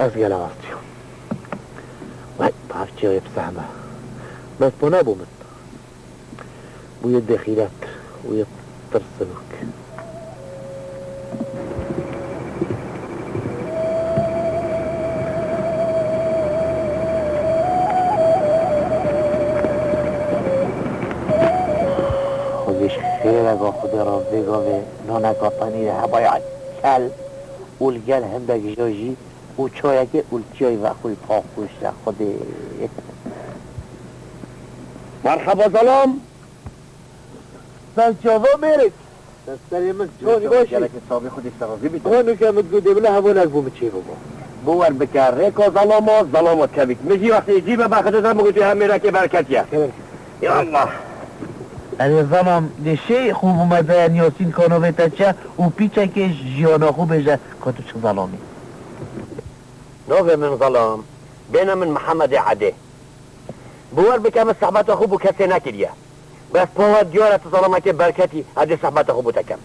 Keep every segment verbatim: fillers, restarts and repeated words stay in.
Ez gelek astiyam. Vay, pavçiyê wê bi zehme. Bes bo ne bo min. Bûye dexîret, bûye tirsinok. Xwedê ji xêreka Xwedê re vê gavê noneka penîrê hebaya kel û li gel hindek jo jî û çayekê û li çiyayê vexwe paqûş de Xwedê. Merheba zalam. Ser çava mêrik. Ser serê min, çawanî baş î? Gelekî sabî Xwedê ser razî bî. Ama nuke min gundê min hevalek bû min çê bibo. Biwer bike rêka zalama, zalama kevît. Min jî wextê cî be bexide de min gotî hem mêrekê bereketiye. Kerem. Ya Allah. Erê zalam, dê şê xwe bûme dayên Yasîn kanovê te çi û pîçekê jiyana xwe bêje ka tu çi zalamî. Navê min Zalam, bêne min Mihemedê Edê. Biwer bike min sehbeta xwe bo kesê nekiriye. Bes pawa diyar e tu zalamekê berketî, ez dê sehbeta xwe bo te kem.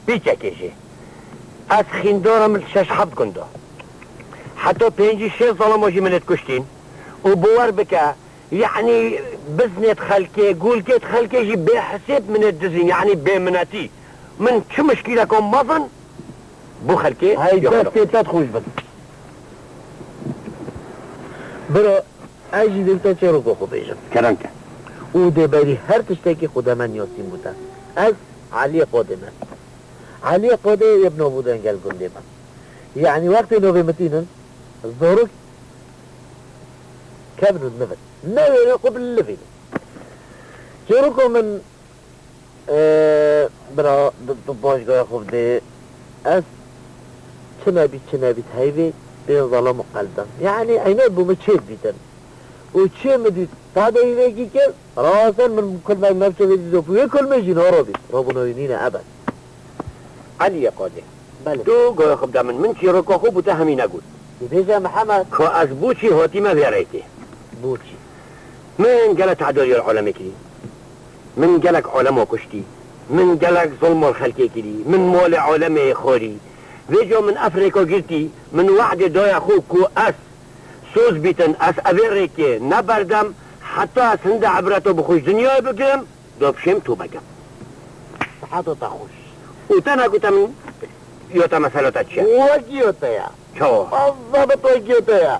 Pîçekê jî. Ez xîndar im li şeş heft gunda. Heta pêncî şêst zalama jî min ê dikuştîn. Û biwer bike, Yanî biznêt xelkê, gulkêt xelkê jî bêhisêb min ê dizîn, yanî bêminetî. Min çi mişkîleka mezin bo xelkê Hey, yoxilo. Destê te xweş bin. Bira, ez jî dê te çîroka xwe bêjim. Kerem ke. Û dê berî her tiştekî xwe de me niyasîn bû te. Ez Eliyê Qadê me. Eliyê Qadê yê bi nav û dengel gundê me. Yanî wextê navê min tînin, zarok Kevin û nivin. Newêrin xwe bi li vînin. Çîroka min, e, bira, tu, tu paşgaya xwe bidê. Ez çi nebî, çi nebî heyvê pê zalam û qeldan. Yanî eynet bû min çê dibîtin. Û çê min dît, ta de hîvekî kir, rasen min kulmek navçe vê dît û wê kulmê jî narabît. Rabûna wî nîne ebed. Eliyê Qadê. Belê. Tu gaya xwe bide min. Min çîroka xwe bo te hemî negot. Dibêje Mihemed. Ka ez bo çî hatîme vê rêkê? Bo çî? Min gelek tehdariya alemê kirî. Min gelek alema kuştî. Min gelek zilma li xelkê kirî. Min malê alemê xwarî. Vêca min ev rêka girtî, min wehdê daye xwe ku ez soz bîtin, ez evê rêkê neberdem, heta ez hinde ibreta bi xwe ji dinyayê bigirim. Dopşêm tu bekim. Siheta te xweş. Û te negote min, ya te mesela te çi ye? Wekî ya te ye. Çawa? Azabet wekî ya te ye.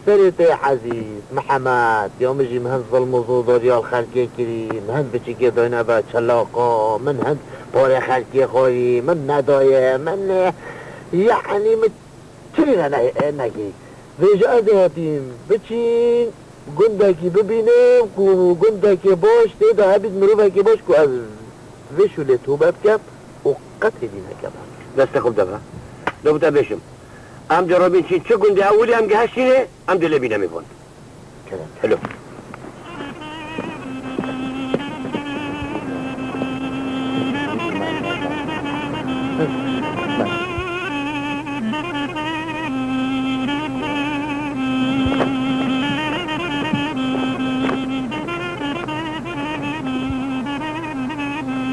Serê te ezîz, Mihemed, ya min jî min hin zilm û zordariya li xelkê kirî, min hin biçikê dayne ve çelaqa, min hin parê xelkê xwarî, min nedaye, min, e, yanî min Çi lîne ne-, nekî? Vêca ez ê hatîm biçîn, gundekî bibînim ku gundekê baş tê de hebît, mirovekê baş ku ez vê şûlê tobe bikem û qet hêvî nekem. Destê xwe bide be. Do bi te bêjim. Em dê robîn çîn çi gundê ewilî em gehiştînê, em dê lê bîne mêvan. Kerem. Hello.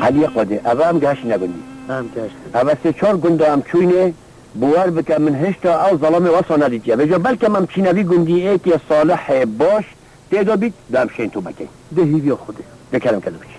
Eliyê Qadê, eve em gehiştine gundî. Em gehiştine. Eve sê çar gunda em çûyne, Biwer bike min hişta ew zalamê wesa nedîtiye. Vêca belkem em çîne vî gundî êkê salihê baş tê de bît, da em şên tu bekey. Di hîviya Xwedê. Dikerem ke tu biçî.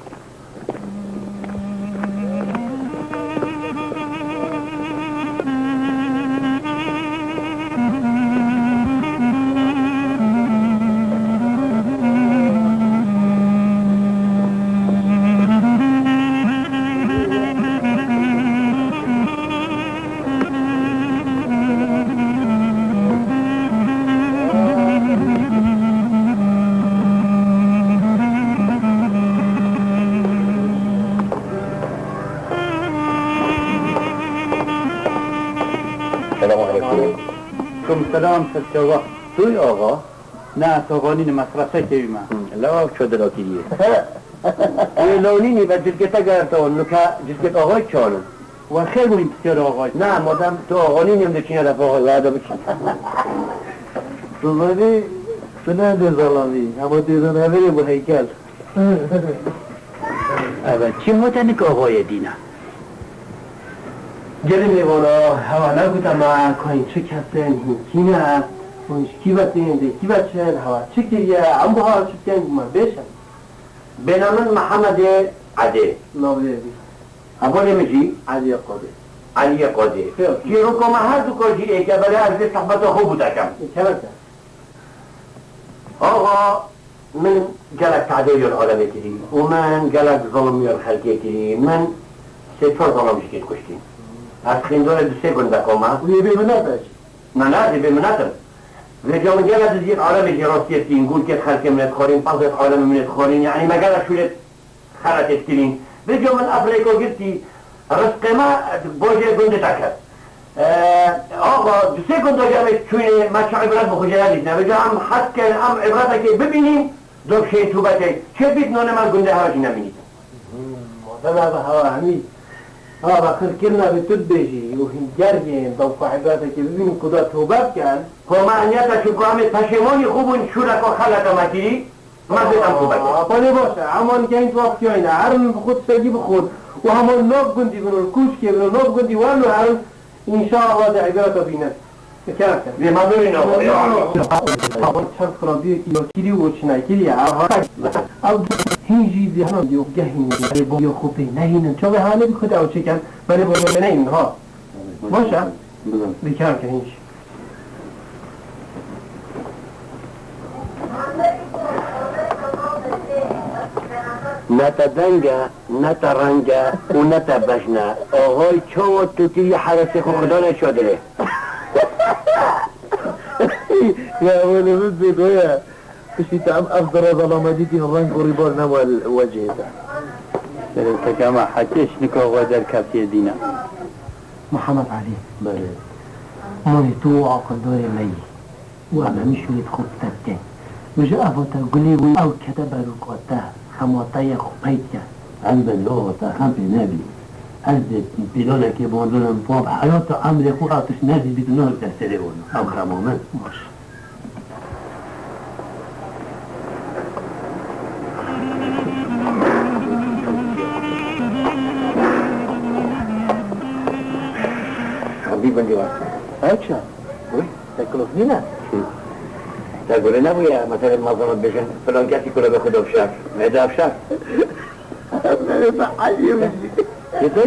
Selamun aleyküm. Aleyküm selam, serçava. Tûy axa? Na, ez axa nînim, ez rese kevî me. Hı, law ço dilo kiriye. Ê law nînî be cilkê te gerton, nuke cilkê axayî çanin. We xêr bûyî pisyar axayî. Na, madem tu axa nînî, em dê çîne def axayî, we da biçî. Tu zanî, tu ne dê zalamî, hema dê zan heverê bu heykel. Eve çi hate nik axayê dîne? Gelê mêvana, hewa nagote me, ka hîn çi kes in, hîn kî ne, hûn ji kî ve tên, dê kî ve çin, hewa çi kiriye, em bo hewa çi dikin, me bêşin. Bêna min Mihemedê Edê. Navê wî? Hevalê min jî Eliyê Qadê. Eliyê Qadê. Pê. Çîroka me her du ka jî êk e, belê ez vê sohbeta xwe bû dekem. Ê, kerem ke. Axa, min gelek tedêriyan alemê kirî û min gelek zilimiyan xelkê kirî. Min sê çar zalam jikê kuştî. Ez xîndarê du sê gundeka me. Û yê bê minet e jî. Na, na, ez ê bê minet im. Vêca min gelek diziyêt alemê jî rastiyê dîn, gulkêt xelkê min ê dixwarîn, pezêt alemê min ê dixwarîn, yanî me gelek şûlêt xeletê dikirîn. Vêca min ev rêka girtî, rizqê me bajêr gundê te kir. Ee, axa, du sê gunda ge me çûyînê, me çi îbret bi xwe jê nedîtine. Vêca em hez dikin, em îbretekê bibînîn, do bişên tûbetê. Çê bît nonê me gundê hewa jî nemînîtin. Hmm, madem ev hewa hemî, ha, ve xirkirina vê tu dibêjî û hîn gergên, da xwe îbretekê bibînin ku da tûbe bikin. Ku me eniyete çû ku em ê peşêmanî xwe bûn, şûreka xelete me kirî. Ma zêde em xwe veke. Aa, belê baş e. Heman geyn tu afkiyayne. Herin bi xwe tiştekî bixwin. Û heman nav gundî bin û li kûçkê bin û nav gundî werin û herin. Înşallah de îbreta bînin. Bi kerem ke. Vê ma dorî nav. Çend xirabiyekî ya kirî û çinekirî ye. Ev hata. Ew hîn jî vê heman diyo gehîn diyo. Lê bo yo xwe pê nehînin. Çavê hanê bi xwe de ew çêken. Belê bo yo nehînin ha. Baş e. Bi kerem ke hîn jî. Ne te deng e, ne te reng e û ne te bejn e. Axay çawa tu kirî heresê xwe xidane çadirê. Ya welê min zêde ye. Piştî te em ev diraza lamedî dîn reng û rîbar nema li wecihê te. Serê teke me hekê şinika xwe derketiye dîne. Mihemed Elî. Belê. Molê tu û aqildarê me yî. Û em hemî şûnê di xwe bi te dikin. Û ji eva te gulê wî ew kete berûka te, xema te ye xwe pey dike. Ez be lê ava te xem pê nebî. Ez dê pîlanekê bandin em, bi heyata emrê xwe ew tişt nezî bît û nehêt te serê wana. Ew xema min. Baş. Rabî bendî wasa. Ew çi? Wî? Te kilof nîne? Te gure nebûye, meselê mezin bêjin, filan kesî ku lebe xwe da fişar. Mêde fişar. Merê te heyê min jî. Yeter.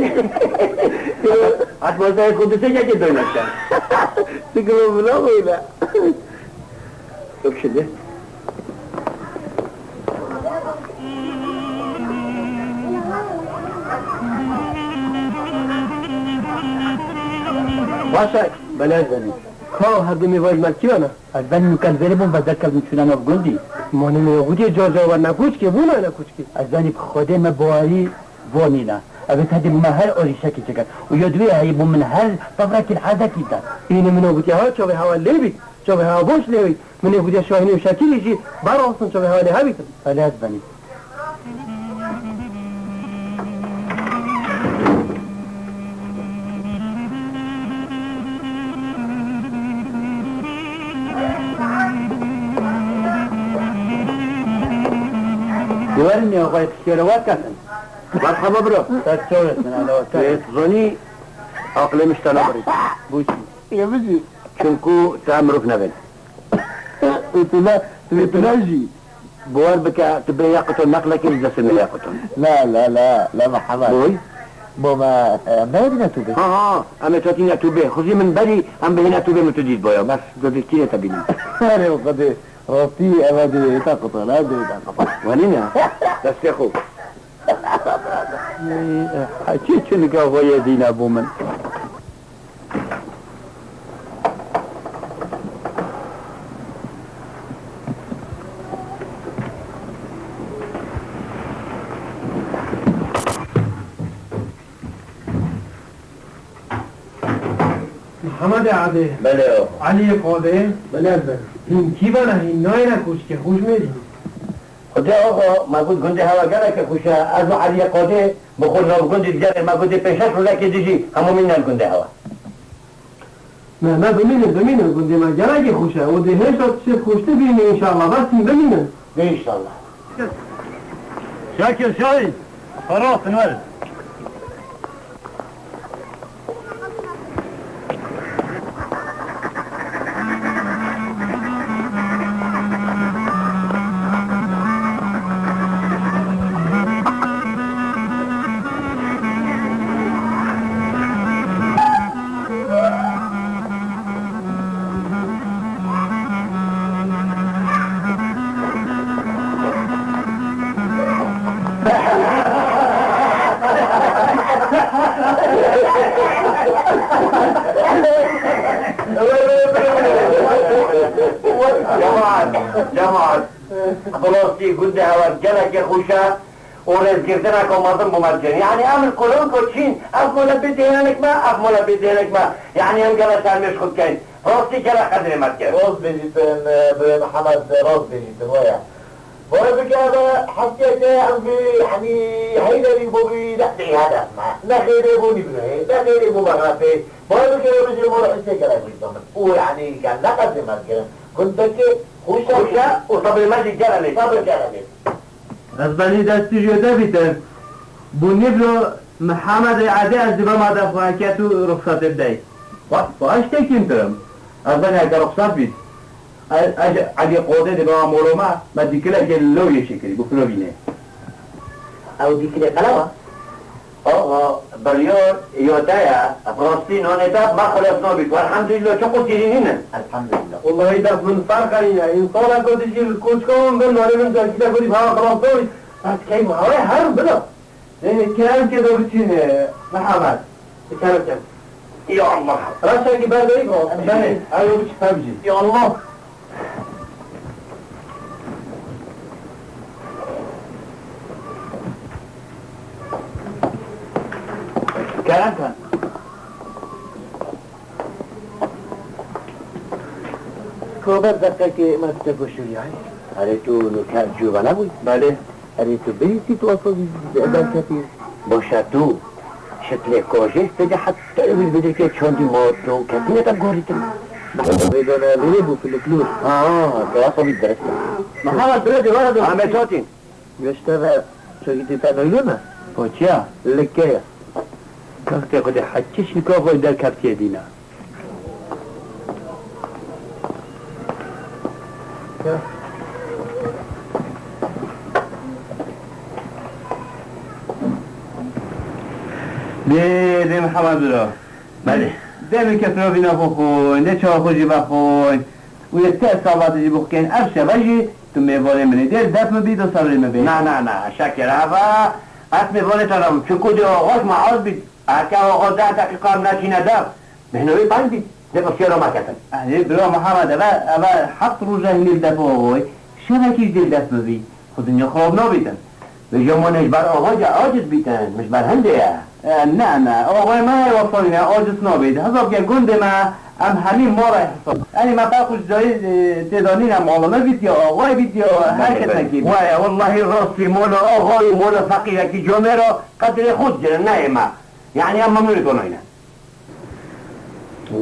Atmosferê xwe dise ya ki döner sen. Siglo buna böyle. Yok şimdi. Başak. Belê ez benî. Ka her du mêvaj melkî ana. Ez benî nûke li vêrê bûm, ve derkevin çûne nav gundî. Manî me ya gotî car car werne kûçkê, bûna ne kûçkê. Ez benî bi Xwedê me bawerî Vonîna. Ev ê tedî me her alîşekî çêkir. Û ya duwê heyî bû min her pevrekî li hezekî da. Înê min o gotî ha çavê hewa lê bît, çavê hewa boş lê bît. Min ê gotî Şahînê û Şekîrî jî ber olsun çavê hewa lê hebîtin. Belê ez benî. Werin ya xwe tiştê re werketin. Merhaba bro. Ser çaw et min, ala wata. Ê, tu zanî, aqilê min ji te nabirî. Bo çi? Yê min jî. Çimku te mirov nebin. Ê, tu ne, tu, tu ne jî. Bawer bike, tu bê ya qutan neqlekê ji destê me ya qutan. La, la, la, la, Mihemed. Boy? Bo me, em nayê dîne tu bê. Ha, ha, em ê tatîne tu bê. Xuzî min berî, em bihêne tu bê min tu dît boya. Bes, tu dît kîrê te bînin. Erê, o qedê. Rastî, eva dê, ta qita, la dê, ta qita. Wanî ne? Destê xwe. Ey, hekî çi nika xwe yê dîne bû min. Mihemedê Edê. Belê o. Eliyê Qadê. Belê ez benim. Hîn kî vana hîn nayêne kûçkê xwe ji mêrî. Xwedê axa, me got gundê hewa geleke xweş e, ez û Eliyê Qadê bi xwe nav gundî digerê, me got dê pênc şeş rojekê dî jî hemû mînin gundê hewa. Me, me bimînin, bimînin, gundê me gelekî xweş e û dê hêşta tiştê xweştir bînin înşallah, bes hîn bimînin. Dê înşallah. Şakir Şahîn, xwe rastin werin. Cemaat, cemaat. Bi rastî gundê hewe gelekê xweş e û rêzgirtineke mezin bo me dikin. Yanî em li kolonko çîn, ev mole bê dênek me, ev mole bê dênek me. Yanî em gelek şermê ji xwe dikeyn. Rastî gelek qedrê me dikin. Rast bêjîtin, birê Mihemed, rast bêjîtin, waya. Vay bike eve heftiyeke em vî, yanî, heyderî bo vî destê hedef me. Ne xêrê bo Nîvroyê, ne xêrê bo Mexrefê. Vay bike eve jê mor Îsê gelek wî zamin. Û, yanî, gel ne qedrê me dikirin. Gundekê xweş e. Xweş e û sebrê me jî gelek lê. Sebr gelek lê. Ez benî destî jê de bîtim. Bo Nîvro Mihemedê Edê ez dibem ade xwe heke tu ruxsatê bidey. Ba, ba ez têkîn dirim. Ez benî heke ruxsat bît. Ez, ez Elî Qodê dibema molo me, me dîkilekê li lewrê çêkirî, bo firovînê. Ew dîkilê qelew e? Axa, biryar ya te ye, bi rastî nanê te me xilas nabît, welhemdulîllah, çi qusîrî nînin. Elhemdulîllah. Wellahî def min ferq erîne, însaneko dijî li koçka min bin, nanê min carkî te gotî, bi hewa xilas nabît, ez keyf hewa her bida. Ê, kerem ke do biçîne, Mihemed. Kerem ke. Ya Allah. Reşekî berdeyî bro. Em jî. Belê, ew biçî pevcî. Ya Allah. Kerem ke. Kober deqekê me te goşûriyayê. Erê tu nûker cû venebûyî? Belê. Erê tu bihîstî tu esto derketî? Boşa tu, şitlê kojê fedî heta wî bidirkê çandî ma tu ketine te gorîtin. Vêdana lê bû filiklûr. Ha, ha, ha, tu esto bî dirist. Mihemed bira dîwara de. Ahmet Çatîn. Göçte ve çekî te neylo me? Poçiya? Likeya. Kaxtê xwe de heçiş li ka xwe derkeftiye dîna. Dê, dê Mihemed bira. Belê. Dê min ke firovîna xwe xwîn, dê çawa xwe jî vexwîn. Û yê te sabatê jî bixwîn, ev şeve jî tu mêvanê min î. Dê li def min bî, do sebrê min bê. Na, na, na, Şakir, eva ez mêvanê te nabim. Çunku dê axa ji me az bît. Heke axa deh deqîqa min neçîne def, bêhna wê bang bît. Dê pirsiyara me ketin. Erê, bira Mihemed, eve, eve heft roj e hînê li def axayî. Şevekî jî dê li def min bî. Xwe dinya xirab nabîtin. Vêca min ji ber axa ca aciz bîtin, min ji ber hindê ye. E, ne, ne, axayê me wefayî ne, aciz nabît. Hesab ke gundê me, em hemî mala hesab. Yanî me ferq û cudayî, e, têda nîne, mala me bît ya axayê bît ya her kesekî bît. Waya, wellahî rastî mala axayî, mala feqîrekî camêra qedrê xwe digirin, ne ê me. Yanî em memnûnê tonayî ne.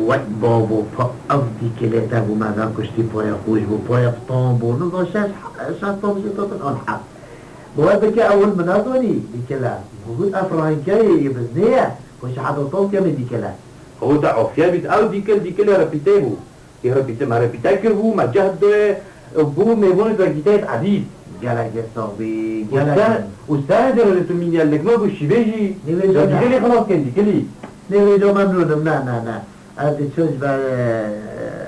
Wek bavo pa ev dîkilê te bû me vekuştî, paya xweş bû, paya fitan bû, niza şeş, şeş tam jî fitin an heb. Bi we bike ewil min nezanî dîkile. Min got ev rengeyê yê biznê ye, xweş heta tam kemê dîkile. Ew te afiye bît, ew dîkil, dîkilê repîtê bû. Yê repîte, me repîte kiribû, me cehd doye, bû mêvanê zengîteyê edî. Gelek sax bî, gelek. Û se, û se derê tu mînî elnek me bû şîvê jî. Nêvê Zengîtê lê xilas ken dîkilî. Nêvê memnûn im, ne, ne, ne. Ez diçim ji ber, e,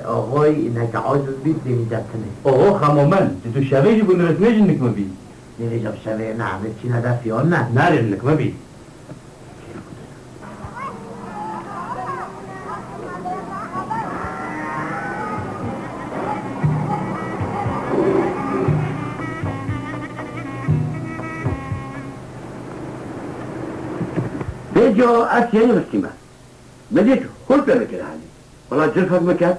axayî neke aciz bît, bênî def tinê. Oho, xemomen, tu, tu şevê jî bû nirismê jî nik me bî. Nêvê bi şevê ne, ez çîne def yan ne. Nerê nik me bî. Vêca ez yê nivistîme. Min dît hûr pê min kir henî. Wela cilfek min ket.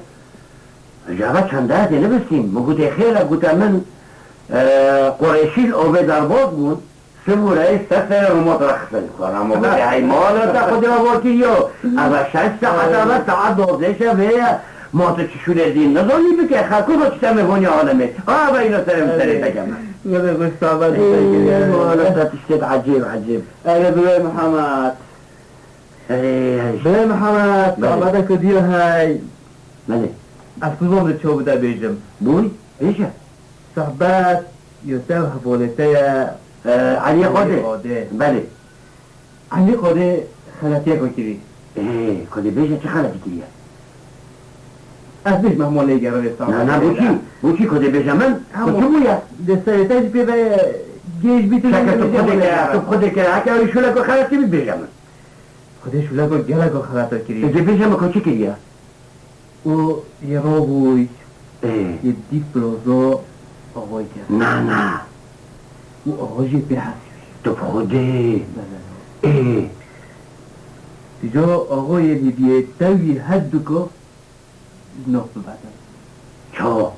Ji eve çend ez ê nivistîm. Min gotê xêr e, gote min, e, Qurêşî li avê derbas bûn. Sibûreyê ser serê Rûma te re xistin xwe re. Min gotê hey mala te xwedê ava kiriyo. Eve şeş saet eve saet dozdeh şevê ye. Ma tu çi şûnê dîn nizanî bike. Xelko da çi te mêvaniya alemê. Eve îna serê min serê te keme. Ey, mala te tiştê ecêb ecêb. Erê birê Mihemed. Erê, erê. Birê Mihemed, Belê. Saxbeteke dî hey. Belê. Ez nizam de çawa bide bêjim. Bûy, bêje. Saxbet, yo te û hevalê te ye. Ee, Elî Qadê. Qadê. Belê. Elî Qadê xeletiyeke kirî. Ee, Qadê bêje çi xeletî kiriye? Ez bêjim, hema lê gerê saxbet. Na, na, bo çi? Bo çi Qadê bêje min? Bo çi bûye? Dê serê te jî pê ve gêj bî tu. Şeke tu Qadê kere, tu Qadê kere. Heke ew şûleko xeletî bî bêje min. Xwedê şûleko geleko xelata kirî. Ê, dê bêje min ku çi kiriye? Û yê rabûy, Ê. Yê dît Birozo axayî kir. Na, na. Û axa jî pê hesî bî. Tu bi Xwedê. Bele. Ê. Dîca axa yê Lîbiyê tewî her du ka ji nav bibetin. Çawa?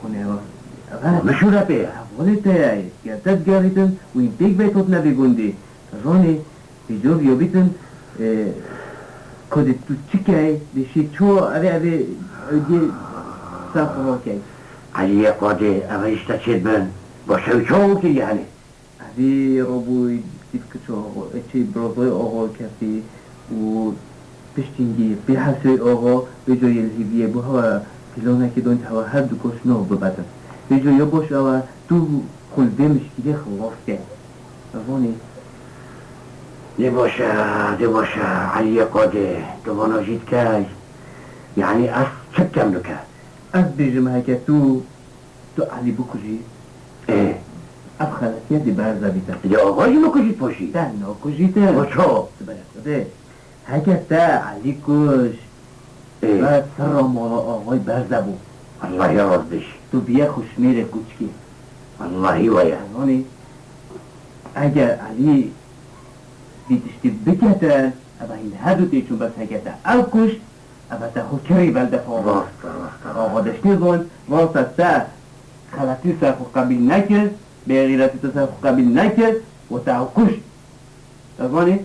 Hûn ê rast. Bişûre pê. Hevalê te ye. Ger te digerîtin û hîn pêk veytotine vê gundê. Zanî, vî cor yo bîtin, e, kodê tu çi key, dê şê ço, eve, eve, eve, ser xwe key. Eliyê Qadê, eve işte çêdibin. Baş ew çawa kiriye henê? Evî robûy, dît ki ço, e, çi Birozoyê oxo kefî û piştîngî pê hesê oxo, vê coyê li hîviyê bû hewa pîlonekî don hewa her du koş nov bibetin. Vê coyê boş ewa tu xwe li vê mişkîlê xilas key. Evanî. Dê baş e, dê baş e, Eliyê Qadê, tu vana jî dikey. Yanî ez çi bikem dike? Ez bêjim heke tu, tu Elî bikujî, Ê. Ev xeletiye dê berze bîte. Dê ava jî bikujî poşî. Te nakujî te. Wa çawa? Sibere Xwedê. Heke te Elî kuj, Ê. Ve serra mala axayî berze bû. Allahî rast bêjî. Tu biye xwe şmêrê kuçkî. Allahî we ye. Zanî, eger Elî vî tiştî bike te, eva hîn her du tê çûn bes heke te ew kuşt, eva te xwe kirî vel defa. Rast e, rast e. Axa deştê zon, rast e te xeletî ser xwe qebîl nekir, bêxîretî te ser xwe qebîl nekir, we te ew kuşt. Te zanî,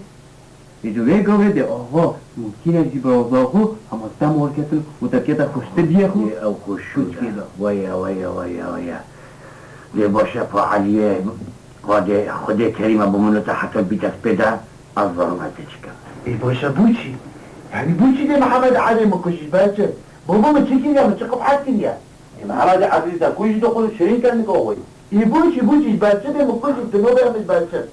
vê ji vê gavê dê ava mumkîn e jî bi roza xwe hema te mor ketin û te kete xweştibiyê xwe. Yê ew xwe şû de. Weye, weye, weye, weye. Dê baş e pa Eliyê Qadê, Xwedê kerîm e bi min û te hetal bîte spê de, ez zanim ez dê çi kim. Ê baş e bo çi? Yanî bo çi dê Mihemed Elê min kujî, berçim? Bo bo min çi kiriye, min çi qibhet kiriye? Ê Mihemed Elê te kujî, tu xwe şirîn kir nika xwe. Ê bo çi, bo çi, ji berçim ê min kujî, tu nobê min ji berçim.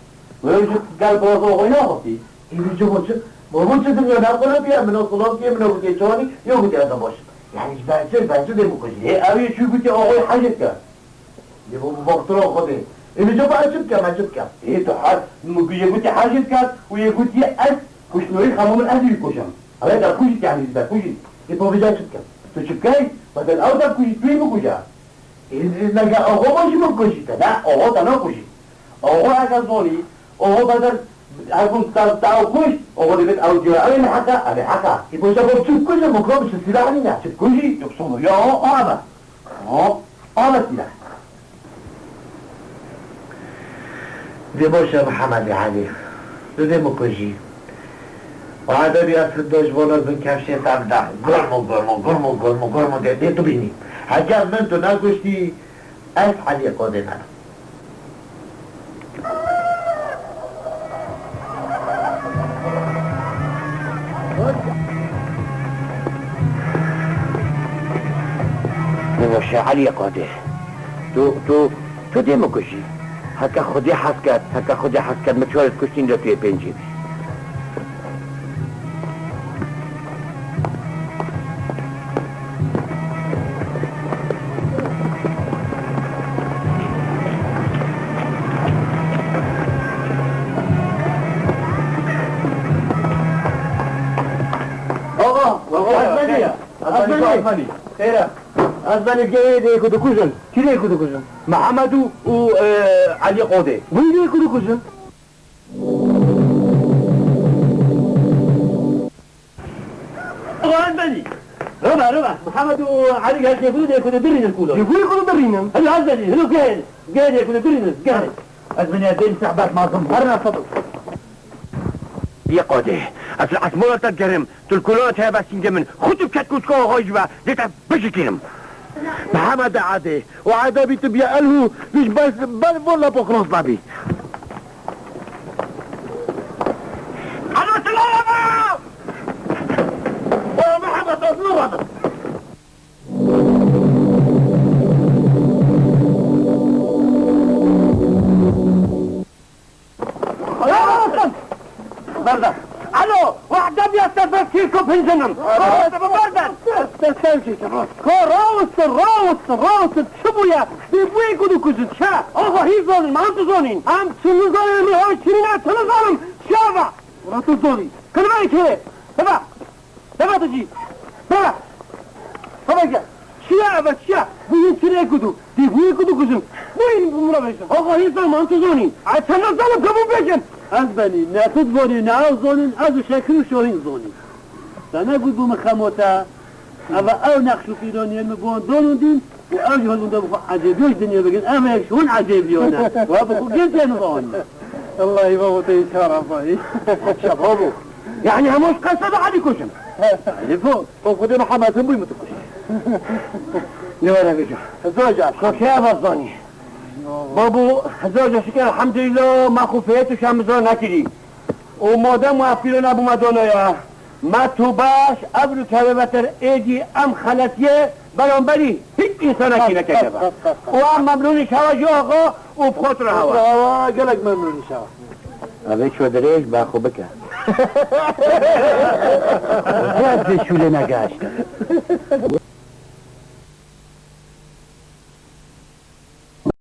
Wê ji gel Birozo xwe naxwestî? Ê wî ji bo çi? Bo bo çi dinya ne xwe ne piya, min o silav kiye, min o gotiye çawa nî, yo gotiye ez baş im. Yanî ji ber çi, ji ber çi dê bikujî? Ê ew yê çû gotiye axayî hecê dike. Ê bo bo baxtira Xwedê. Ê wî ji bo ez çi bikem, ez çi bikem? Ê tu her, yê gotiye hecê dike û yê gotiye ez kuştinoyê xema min ez wî kujim. Ew ê te kujî, yanî ji te kujî. Ê bo vêca çi bikem? Tu çi bikey? Bedel ew te kujî, tu yê bikuje. Ê, ê, neke oxo ma jî min kujî te? Ne, oxo te nakujî. Oxo heke zonî, oxo bezer, her ku te, te ew kuşt, oxo dibêt ew diyor. Ew ê neheq e, ev ê heq e. Ê, boşa bo çi bikujim, min kuro min çi sîlah nîne. Çi bikujî? Tu bi sono ya, o, o eve. O, o eve sîlah. Dê boş e Mihemedê Elî. Tu dê min kujî. Û edebî ez hindoj bona bin kevşê te bide. Gurmo, gurmo, gurmo, gurmo, gurmo dê, dê tu bînî. Heke min tu nekuştî, ez Eliyê Qodê me. Dê boş e Eliyê Qodê. Tu, tu, tu dê min kujî. Heke Xwedê hez ket, heke Xwedê hez ket, min çar kuştîn de tu yê pêncî bî. Axa, Axa, ez benî, xêr e. Ez benî. Xêr e. Ez benî, gehê dê ku dikujin. Kî dê ku dikujin? Mihemed û, û, e, Elî Qodê. Wî dê ku dikujin? Ulan benî. Reva, reva. Mihemed û Elî gel jê ku dê ku dê birînin kûlo. Jê ku dê ku dê birînin? Helo, ez benî. Helo, gel. Gel jê ku dê birînin. Gel. Ez benî, ez dê sehbet mazim. Her ne sabır. Yê Qodê. Ez li esmana te digerim. Tu li kolana te heve sîngê min. Xwe tu ket kûçka axayî ji ve. Dê te bişikînim. Mihemed Adê. Û Adê bî tu biya elhû. Bîj bes, bes, volla bo xilas nabî. Alo, tu lala be! Oya Mihemed, ez nirabim. Berda. Alo, wahde biya serbest kir ku pinjinim. Berda. Ko rawustin, rawustin, rawustin. Çi bûye? Dê bûye ku dikujin. Çe? Axa, hî zonin, ma em tu zonin. Em çi nizanin, min ew çi nîne, çi nizanim. Çi ava? Wala tu zonî. Kilime kê? Heba. Heba tu jî. Heba. Heba gel. Çi ye eve, çi ye? Bûyî çi rê kudu? Dî bûyî kudu kujin. Bûyî bi min re bêjin. Axa, hîn zan, man tu zonî. Ay, çend zanim ke bû bêjin. Ez benî, ne tu dizonî, ne ew zonîn, ez û Şekir û Şohîn zonî. Te negot bû min xemote? Eve ew nexş û pîroniyên min bi wan don û dîn û ew jî hozin de bi xwe ecêbiyo ji dinyê bigin. Ev yek ji hûn ecêbiyo ne. Wa bi xwe gên tê nivan. Wellahî babo te îşara bayî. Şebabo. Yani hemû ji qeseda Elî kujin. Elî ko. O Xwedê Mihemed him bûy min tu kuşt. Ne were vêca. Hezar car. Xwe kê eva zanî? Babo, hezar car şikir elhamdülillah, ma xwe fêt û şemizan nekirî. Û madem we ev pîrona bû me danoya, me tu baş, ev rûkeve vetir êdî em xeletiyê beramberî hiç însanekî nekekeve. Û em memnûnî şewa jî axa û bi xwe tu re hewa. Hewa, gelek memnûnî şewa. Evê ço dirêj be xwe bike. Ez vê şûlê negeştim.